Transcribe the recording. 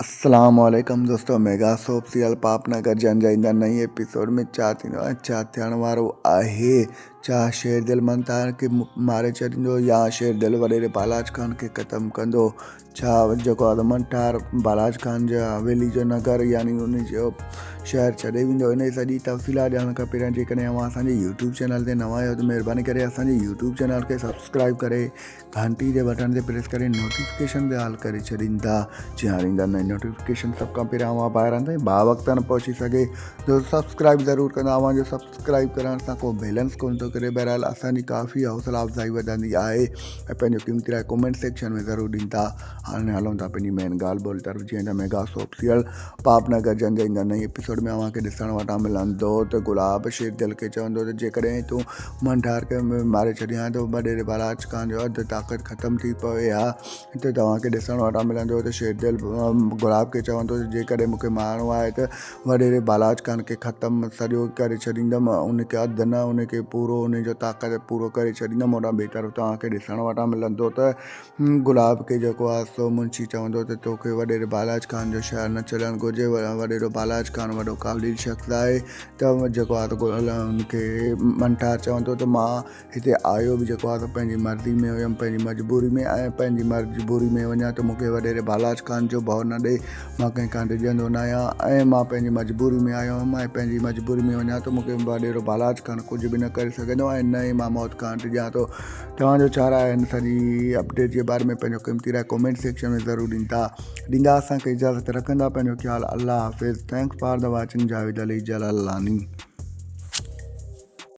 السلام عليڪم دوستو ميگا سوپ سيريل پاپ نگر جن جا ايندا نئين ايپيسوڊ ۾ ڇا ٿيندو ۽ ڇا ٿيڻ وارو آهي ڇا شير دل منتار کي ماري ڇڏيندو يا شير دل وڏيري بالاچ خان کي ختم ڪندو ڇا جيڪو آهي منٺار بالاچ خان جي حويلي جو نگر يعني ان جو شهر ڇڏي ويندو ان جي سڄي تفصيلات ڄاڻڻ کان پهريان جيڪڏهن اوهان اسان جي يوٽيوب چينل تي نوان آهيو ته مهرباني ڪري اسان جي يوٽيوب چينل کي سبسڪرائب ڪري گهنٽي جي بٽڻ تي پريس ڪري نوٽيفڪيشن تي آل ڪري ڇڏيندا جيئن هاڻي ايندڙ نئين نوٽيفڪيشن سڀ کان پهريان اوهان ڀائرن تائين با وقت نه پهچي سگهي دوستو سبسڪرائب ضرور ڪندا اوهان جو سبسڪرائب ڪرڻ سان ڪو بيلنس ڪونه ٿو ڪري بهرحال اسان جي ڪافي حوصلا افزائي وڌندي آهي ۽ پنهنجو قيمتي راء ڪمينٽ سيڪشن ۾ ضرور ڏيندا هاڻي هلون ٿا پنهنجي مين ڳالهه ٻولهه طرف جيئن ته ميگا سوپ سيريل پاپ نگر جنگ جي ايندڙ نئين ايپيسوڊ ۾ اوهان کي ڏسڻ وٽان ملندو ته گلاب شير دل کي چوندو ته جيڪڏهن تون منٺار کي ماري ڇڏين ها ته وڏيري بالاچ خان جو اڌ طاقت ختم ٿي پوي ها. هتي توهان کي ڏسڻ وٽان ملندو ته شير دل گلاب کي چوندو ته جيڪڏهن مون کي مارڻو آهي ته وڏيري بالاچ خان کي ختم سڄو ڪري ڇڏيندم ان کي اڌ نه ان کي پورو ان جو طاقت پورو ڪري ڇڏيندم هوڏانهن ٻئي طرف توهان کي ڏسڻ وٽان ملندو ته گلاب کي جيڪو آهي سو منشي چوندو ته توکي وڏيري بالاچ خان جو شهر نه ڇڏڻ گهرجي. وڏيرو بالاچ خان وڏو قابل شخص آهي ته جيڪو آهي سو هن کي منٺار چوندو ته مان هتي آيو به جيڪو آهي سو پنهنجي مرضي ۾ هيم پنهنجي مجبوري ۾ ۽ پنهنجي مجبوري ۾ وڃان ته مون کي وڏيري بالاچ خان جو ڀؤ نه ڏي مان ڪنهن کان ڊڄندو نه آهيان ۽ مان پنهنجي مجبوري ۾ آيو هيم ۽ پنهنجي مجبوري ۾ وڃان ته مون کي وڏيرو بالاچ خان ڪجهه به نه ڪري سگهندو ۽ نه ئي مان موت کان ڊڄان ٿو. توهان جو ڇا راء آهي هن سڄي اپڊيٽ جي باري ۾ پنهنجو قيمتي راء ڪمينٽ سيڪشن ۾ ضرور ڏيندا ڏيندا اسان کي اجازت رکندا پنهنجو خيال الله حافظ thanks for the watching Javed Ali Jalalani.